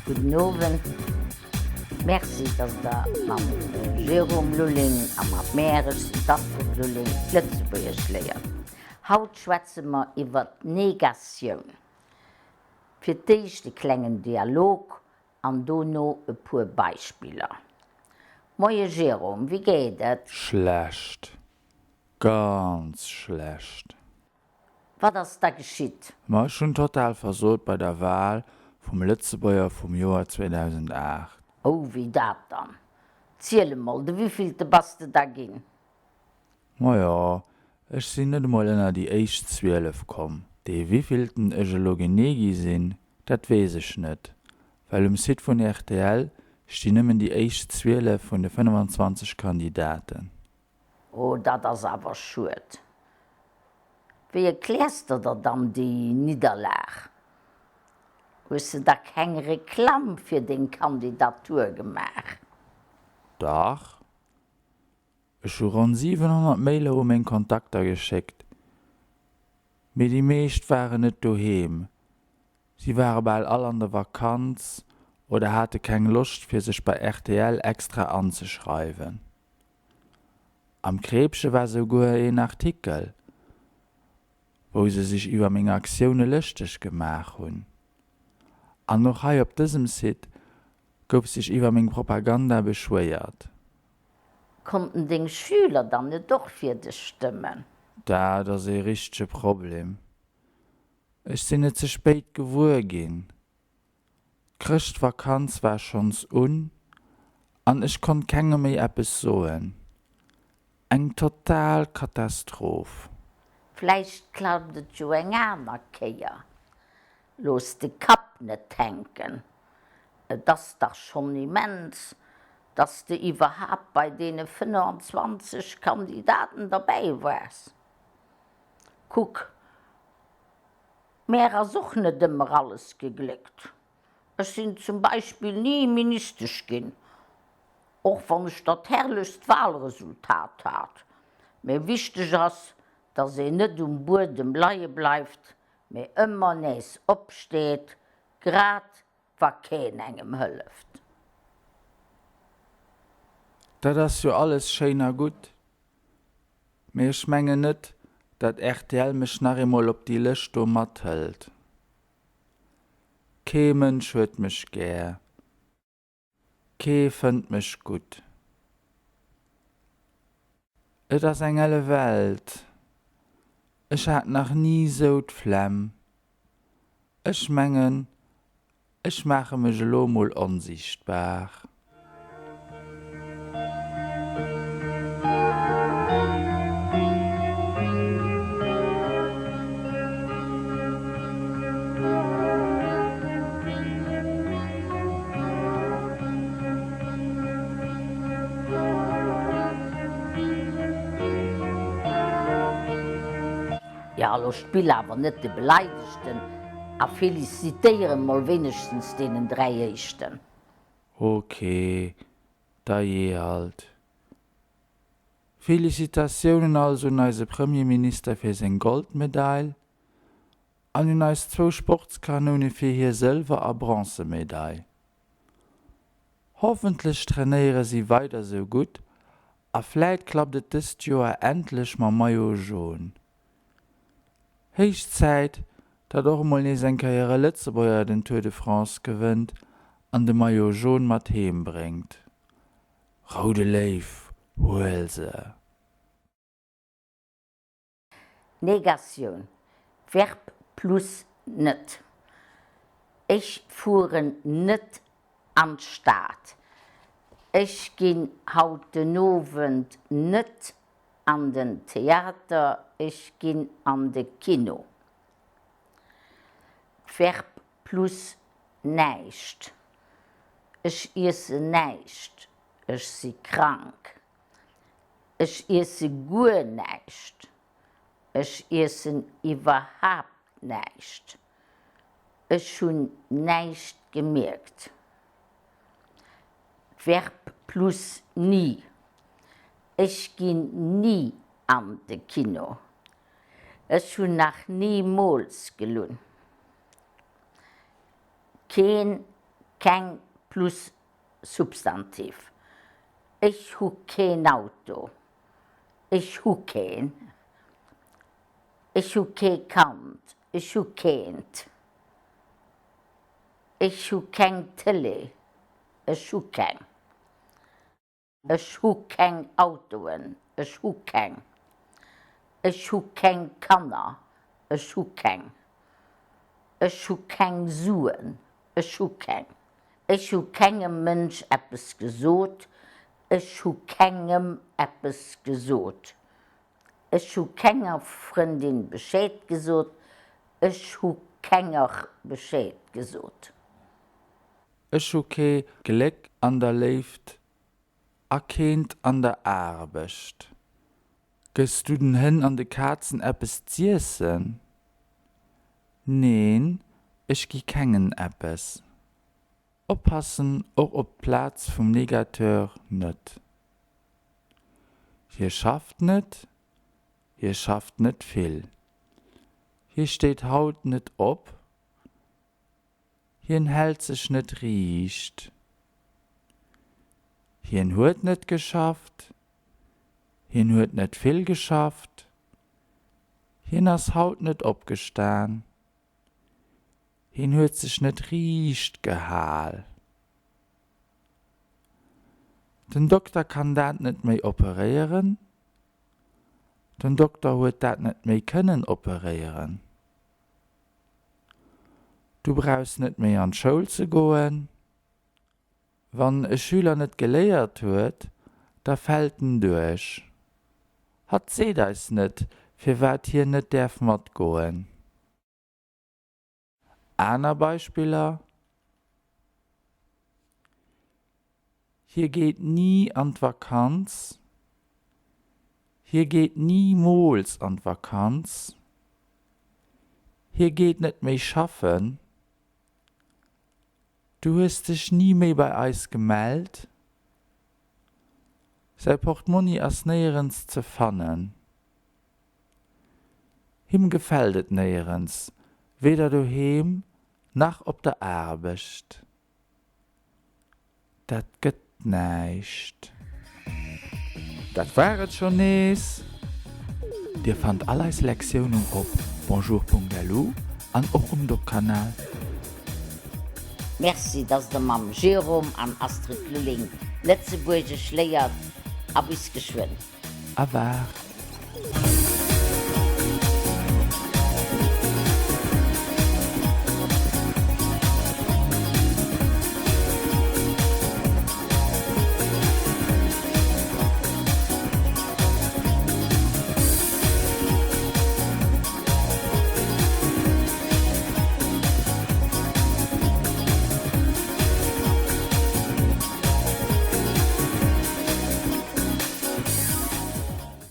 Gudden Owend. Merci, dass Der mam Jérôme Lulling a mat mär, ech sinn d'Astrid Lulling, Lëtzebuergesch léiert. Haut schwätze mer iwwer d'Negatioun. Fir d'éischt e klengen Dialog an dono e puer Beispiller. Moie Jérôme, wéi geet et? Schlecht, ganz schlecht. Wat ass da geschitt? Ma ech hunn total versot bei der Wahl vum Lëtzebuerger vum Joer 2008. Oh, wéi dat dann? Ziel emol, de wéivillte bass de da ginn? Majo, ech sinn net emol ënner déi éischt 12 komm. Dee wéivillten ech elo genee gi sinn, dat weess ech net, well um Site vun rtl stinn nëmmen déi éischt 12 vun de 25 Kandidaten. Oh, dat ass awer schued. Wéi erkläers de der dann déi Nidderlag? Hues de da keng Reklamm fir deng Kandidatur gemaach? Dach, Ech hu ronn 700 Mailer u meng Kontakter geschéckt, mee déi meescht waren net doheem. Si ware bal all an der Vakanz oder hate keng Loscht fir sech bei rtl extra anzeschreiwen. Am Kreepche war souguer een Artikel, wou se sech iwwer meng Aktioune lëschteg gemaach hunn. An och hei op dësem Site gouf sech iwwer meng Propaganda beschwéiert. Konnten deng Schüler dann net och fir dech stëmmen? Dat ass ee richtege Problem. Ech sinn et ze spéit gewuer ginn. D'Chrëschtvakanz war schonns un an ech konnt kengem méi eppes soen. Eng total Katastroph. Vläicht klappt et jo eng aner Kéier. Looss de Kapp net hänken. Et ass dach schonn immens, dass de iwwerhaapt bei deene 25 Kandidaten derbäi waars. Kuck, mär ass och net ëmmer alles gegléckt. Ech sinn zum Beispill ni Ministesch ginn, och wann ech dat herrlechst Wahlresultat hat. Mä wichteg ass, dass een net um Buedem leie bleift, mee ëmmer nees opsteet, grad wa keen engem hëlleft. Dat ass jo alles schéin a gutt, mee ech mengen net, dat rtl mech nach eemol op déi Lëscht do mathëlt. Kee Mënsch huet mech gär. Kee fënnt mech gutt. Et ass eng elle Welt. Ech hat nach ni sou d'Flemm. Ech mengen, ech maache mech elo mol onsiichtbar. Jo, lo spill awer net de Beleidegten a felicitéier emol wéinegstens deenen 3 éischten. Ok, da jee halt. Felicitatiounen also un eise Premierminister fir seng Goldmedail an un eis zwou Sportskanoune fir hir Sëlwer a Bronzemedail. Hoffentlech trainéiere si weider sou gutt a vläit klappt et dëst Joer endlech mam Maillot jaune. Héich Zäit, datt och emol nees eng Kéier e Lëtzebuerger den Tour de France gewënnt an de Maillot jaune mat heem bréngt. Roude Léiw, huel se! Negatioun, Verb plus net. Ech fueren net an d'Stad. Ech ginn haut den Owend net an den Theater, ech ginn an de Kino. Verb plus näischt. Ech iessen näischt, ech si krank. Ech iesse guer näischt. Ech iessen iwwerhaapt näischt. Ech hunn näischt gemierkt. D'Verb plus ni. Ech ginn ni an de Kino. Ech hunn nach nimools gelunn. Keen, keng plus Substantiv. Ech hu keen Auto. Ech hu keen. Ech hu kee Kand. Ech hu keent. Ech hu keng Tëlee. Ech hu keng. Ech hu keng Autoen. Ech hu keng. Ech hu keng Kanner. Ech hu keng. Ech hu keng Suen. Ech hu keng. Ech hu kengem Mënsch eppes gesot. Ech hu kengem eppes gesot. Ech hu kenger Frëndin Bescheed gesot. Ech hu kenger Bescheed gesot. Ech hu kee Gléck an der Léift a keent an der Aarbecht. Gëss du den Hënn an de Kazen eppes z'iessen? Neen, ech gi kengen eppes. Oppassen och op d'Plaz vum Negateur net. Hie schafft net, hie schafft net vill. Hie steet haut net op, Hien hält sech net riicht. Hien huet net geschafft. Hien huet net vill geschafft. Hien ass haut net opgestan. Hien huet sech net riicht gehal. Den Dokter kann dat net méi operéieren. Den Dokter huet dat net méi kënnen operéieren. Du brauchs net méi an d'Schoul ze goen. Wann e Schüler net geléiert huet, da fält en duerch. Hatt seet eis net, firwat hien net däerf matgoen. Aner Beispiller, Hie geet ni an d'Vakanz. Hie geet nimools an d'Vakanz. Hie geet net méi schaffen. Du hues dech ni méi bei eis gemellt. Säi Portmonni ass néierens ze fannen. Him gefält et néierens, weder doheem nach op der Aarbecht. Dat gëtt näischt. Dat war et schonn nees! Dir fannt all eis Lektiounen op bonjour.lu an och um Doc-Kanal. Merci, dass der mam Jérôme an Astrid Lulling Lëtzebuergesch léiert a bis geschwënn. A war.